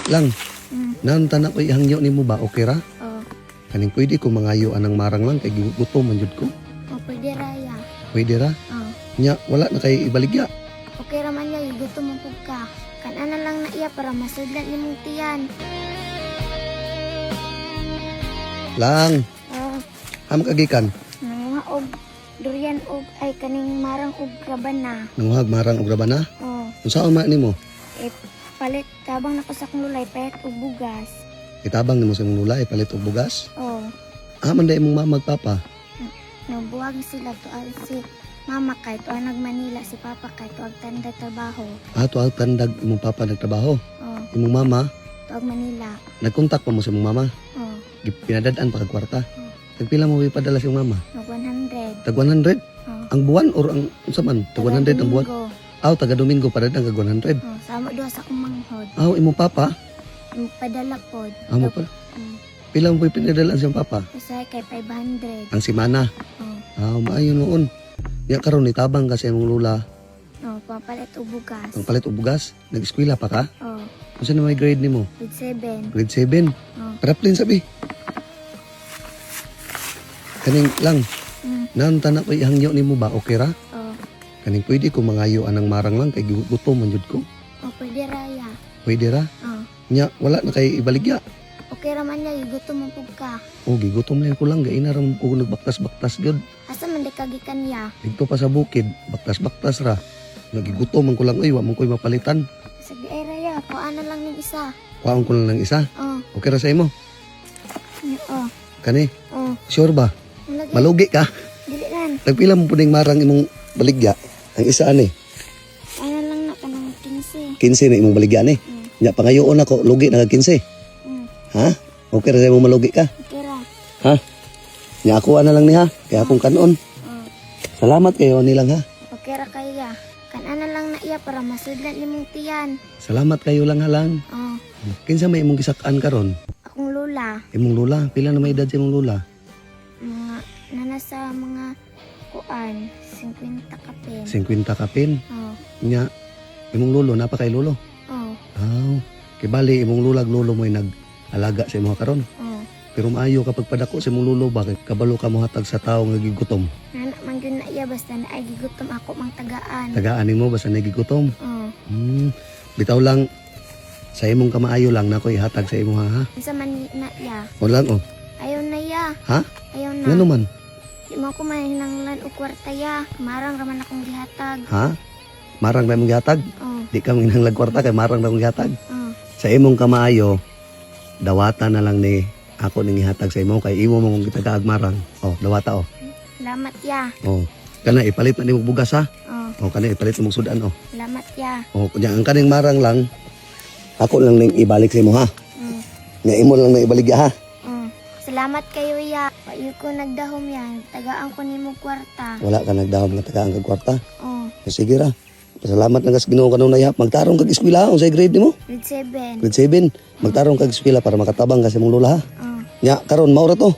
Lang, naunta na ko ihangyo nimo ba, okay ra? Oh, Kaning pwede ko mangayo anang marang lang kay gutom man jud ko. Oh, pwede ra ya. Pwede ra? Oh, Nya, wala na kay ibaligya. Okay ra man ya, gutom man pud ka. Kan-ana lang na iya para masudlan nimong tiyan. Lang, Oh, am kagikan. Nanguha og durian og ay kaning marang og rabana. Nanguhag marang og rabana. Oh, Unsaon man nimo? Eh, palit tabang nako sa akong lulay palit og bugas. Itabang nimo sa imong lula ipalit og bugas. Oh, Ah, man day imong mama ug papa. Nabuwag sila to si mama kay tuag nag Manila, si papa kay tuag tanda trabaho. Ah, tuag tandag imong papa nagtrabaho. Oh, Imong mama, tuag Manila. nagkontak pa mo sa imong mama. Oh, Pinadad-an pa kag kwarta. Tagpila mo ipadala sa imong mama? Nag 100. Tag 100? Oh. Ang buwan or ang unsa man? Tag 100 ang buwan? Domingo. Aw, taga Domingo padad-an kag 100. Oh, sama duha sa akong manghod. Aw, imong papa? Padala pod. Amo pa. Pila mo pinadala sa imong papa? Usahay kay 500. Ang simana. Oh, Ah, maayo noon. Nya karon nitabang ka sa imong lula oh, papalit og bugas. ang palit og bugas. Nag-eskwela pa ka? Oh, Unsa na may grade nimo? Grade 7. Grade 7. Oh, Paraplin sabi. Kaning lang, naunta na ko ihangyo nimo ba, okay ra? Oh, Kaning pwede ko mangayo anang marang lang kay gutom man jud ko. Oh, pwede ra ya. Pwede ra? Oh, Nya, wala na kay ibaligya. Okay ra man ya, gutom man pud ka. O gigutom lang ko lang, gaina ra man ko nagbaktas-baktas gyud. Asa man di ka gikan ya? Didto pa sa bukid, baktas-baktas ra. Nagigutom man ko lang oy, wa man ko'y mapalitan. Sige ay ra ya, kuha na lang ning isa. Kuhaon ko lang ng isa. Oh, Okay ra sa imo? Oh, Kani, oh. Sure ba? Lagi, Malugi ka? dili nan. Tagpila mo puning marang imong baligya? Ang isa ani, Ano lang na kanang 15. 15 na imong baligya ni. Nya pangayoon ako, lugi na kag 15. Ha? Okay ra sa imong malugi ka? Okay ra. Ha? Nya ako ana lang ni ha, kay akong kanon. Oh, Salamat kayo nilang ha. Okay ra kay ya. Kan-ana lang na iya para masudlan nimong tiyan. Salamat kayo lang ha lang. Oh, Kinsa may imong gisak-an karon? Akong lola. Imong lola, pila na may edad sa imong lola? Mga nana sa mga kuan 50 kapin. 50 kapin. Oh, Nya imong lolo napa kay lolo? Oh, Aw, kay bali imong lola ug lolo mo'y nag-alaga sa imong karon. Oh. Pero maayo kapag padako sa imong lolo ba kay kabalo ka mohatag sa tawo nga gigutom. Nana man gyud na iya basta na ay gigutom ako mang tagaan. Tagaan nimo basta nagigutom. Oh, Bitaw lang sa imong kamaayo lang nako ihatag sa imo ha. Unsa man na iya? O lang oh. Ayaw na iya. Ha? Ayaw na. Ngano man? Di mo ko mahinanglan og kwarta ya. Marang raman akong gihatag. Ha? Marang ra imong gihatag? Oh, Di ka manginahanglag kwarta kay marang ra imong gihatag. Oh. Sa imong kamaayo, dawata na lang ni ako ning ihatag sa imo kay imo mong gitagaag marang. Oh, dawata oh. Salamat ya. Oh. Kana ipalit na nimo bugas ha. Oh, Oh, kana ipalit nimo sudan oh. Salamat ya. Oh, kunya ang kaning marang lang ako lang ning ibalik sa imo ha. Nya imo lang nang ibalik ya, ha. Oh. Salamat kayo ya. Payo ko nagdahom ya. Tagaan ko nimo kwarta. Wala ka nagdahom nga tagaan kag kwarta. Oh, O, sige ra. Pasalamat lang ka sa Ginoo kanunay ha. Magtarong kag eskwela unsay grade nimo? Grade 7. Grade 7. Magtarong kag eskwela para makatabang ka sa imong lola ha. Oh, Nya karon mao ra to.